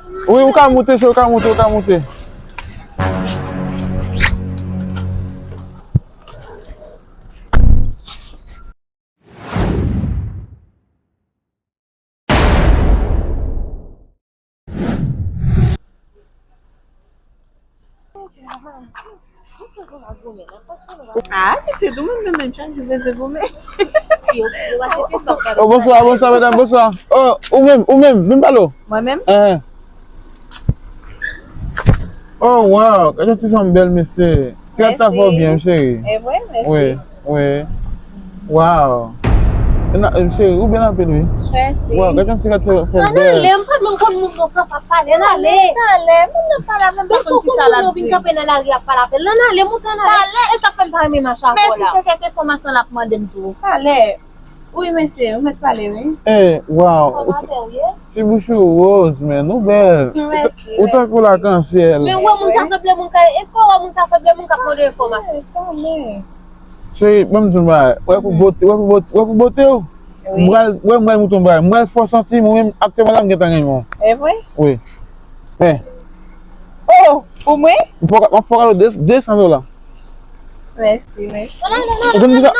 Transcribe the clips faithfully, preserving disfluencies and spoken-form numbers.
Wi, ou ka moute, cheri, ou ka moute, ou ka moute. Ah, pitit, ou menm, menm, menm, chak jou bezwen goumen. Oh, bonswa, bonswa, medam, bonswa. Oh, ou menm, ou menm, vin pale w. Mwen menm? Eh. Oh, wow, gade yon ti fanm bèl, mesye. Ti gad sa fè w byen, cheri. E vre, mèsi. Wi, wi. Wow. Cheri, ou bèl anpil, wi. Mèsi. Wow, gade yon ti gad fè, fè l bèl. Ann ale, m pa menm konn moun nan kanpe ap pale, ann ale. Ann ale, moun nan pale avè m, pa konn kisa l ap di. Èske w konn moun yo vin kanpe nan lari ap pale avè l? Ann ale, monte ann ale. E sa k fè m pa renmen mache avè w la. Mèsi, se kèk enfòmasyon l ap mande m tou. Talè. Wi, mesye, ou mèt pale, wi. Eh, wow. Ti bouch ou woz, man, ou bèl. Mèsi, mèsi. Ou tankou lakansyèl. Men wè moun sa sanble moun k ap, èske w wè moun sa sanble moun k ap mande enfòmasyon? Cheri, ban m di w yon bagay. Wè pou bote, wè pou bote, wè pou bote w. Wi. M pral, wè, m pral montre w yon bagay. M pral fè w santi mwen menm aktyèlman la m gentan renmen w. E vre? Wi. Men. Oh, pou mwen? M fè w, m ap fè w kado de, de san dola. Mèsi, mèsi. Ou konn kisa,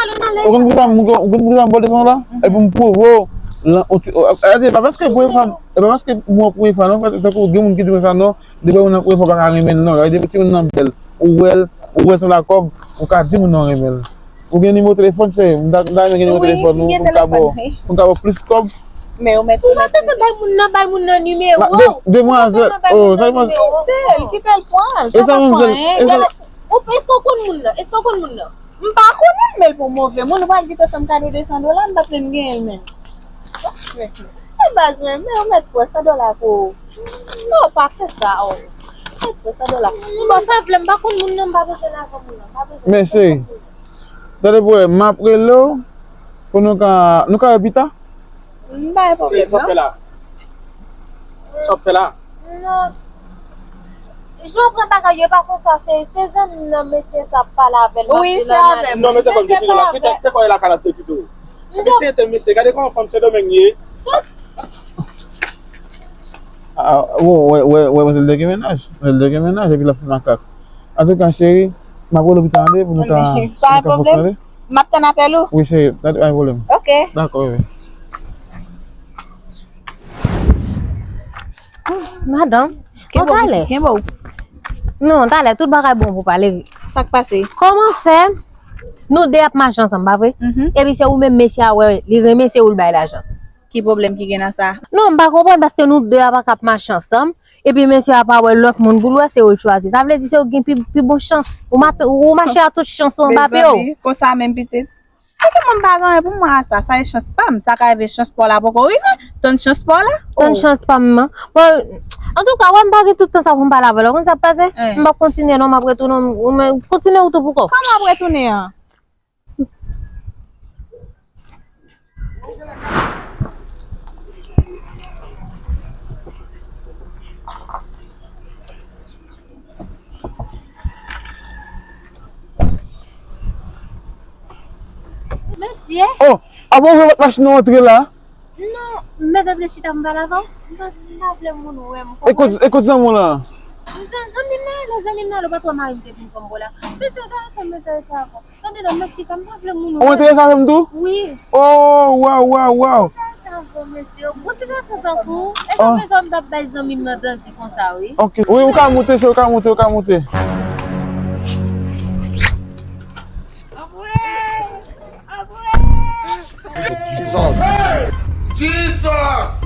ou konn kisa m, ou konn kisa m pote fanm la? E pou m pwouve w, lan, ou ti, ou, e, e, e pa paske premye fwa, e pa paske mwen premye fwa non, paske tankou gen moun ki di konsa non, depi moun nan premye fwa pa ka renmen l non, depi timoun nan bèl, ou wè l, ou wè l sanble ak kòb, ou ka di moun nan renmen l. Ou gen nimewo telefòn, se, m ta, m ta renmen gen nimewo telefòn ou, pou m ka ba w, pou m ka ba w plis kòb. Men ou mèt, ou mèt bay moun nan, bay moun nan nimewo. Demwazèl, oh, sa depans. Kite l, kite l pran, sa pa fè anyen. Ou, èske w konn moun nan? Èske w konn moun nan? M pa konnen l, men l pou move moun. Ou pral kite fè m kado de san dola, m pa t menm genyen l menm. E baz mwen, men ou mèt pran san dola pou ou. Non, pa fè sa, oh. Mèt pran san dola. M pa vle, m pa konn moun nan, m pa bezwen lajan moun nan. M pa bezwen. Men cheri, tande pou wè, m ap rele w pou nou ka, nou ka wè pita. M pa gen pwoblèm non. Sa w ap fè la? Sa w ap fè la? Non. Jan w pran bagay yo, e pa konsa, cheri. Se zanmi m nan, mesye sa ap pale avè l. Wi, se avè m. Non, men te kòm jete la. Te kòm la kalate pito. Mesye, te mesye, gade kòman fanm Sendomeng ye. Ah, wè, wè, wè, wè, manzèl te gen mennaj. Manzèl te gen mennaj, epi l ap fè makak. Antouka, cheri, m ap rele w pita tande pou nou ka, pou nou ka fonksyone. M ap tann apèl ou. Wi, cheri, pa gen pwoblèm. Ok. Dakò, bebe. Madanm, kenbe w, talè. Non, talè, tout bagay bon pou pale. Sa k pase? Kòman fè nou de ap mache ansanm, pa vre? Epi se ou menm mesye a wè, li renmen se ou l bay lajan. Ki pwoblèm ki gen nan sa? Non, m pa konprann paske nou de a pa ka ap mache ansanm. Epi mesye a pa wè lòt moun pou l wè, se ou l chwazi. Sa vle di se ou ki gen pi, pi bon chans. Ou mache, ou mache a tout chans ou anba pye w. Mezanmi, konsa menm pitit. Epi mwen m pa gen anyen pou m wè a sa, sa e chans pa m. Sa ka rive chans pa w la poko rive. Tann chans pa w la. Tann chans pa m nan. Bon, antouka, wè m pa gen tout tan sa pou m pale avè l. Ou konn sa k pase? M p ap kontinye non, m ap retounen, ou men, kontinye ou tou pou kò w. Kòman w ap retounen an? Mesye. Oh, avan w ouvri pòt machin nan antre la. Non, m mèt antre chita m pale avè w. M pa, m pa vle moun wè m. E kot, e kot zanmi w lan? Zanmi m nan ale, zanmi m nan ale, ou pa t wè mari m te vin pran m bò la. Mesye, gade sa, mesye, sa avan. Tande non, mèt chita, m pa vle moun wè. Ou enterese avè m tou? Wi. Oh, waw, waw, waw. Sa bon, mesye. Bon ti gason tankou ou. E sa fè sa m t ap bay zanmi m nan danti konsa, wi. Ok. Wi, ou ka moute, cheri, ou ka moute, ou ka moute. Jesus! Jesus!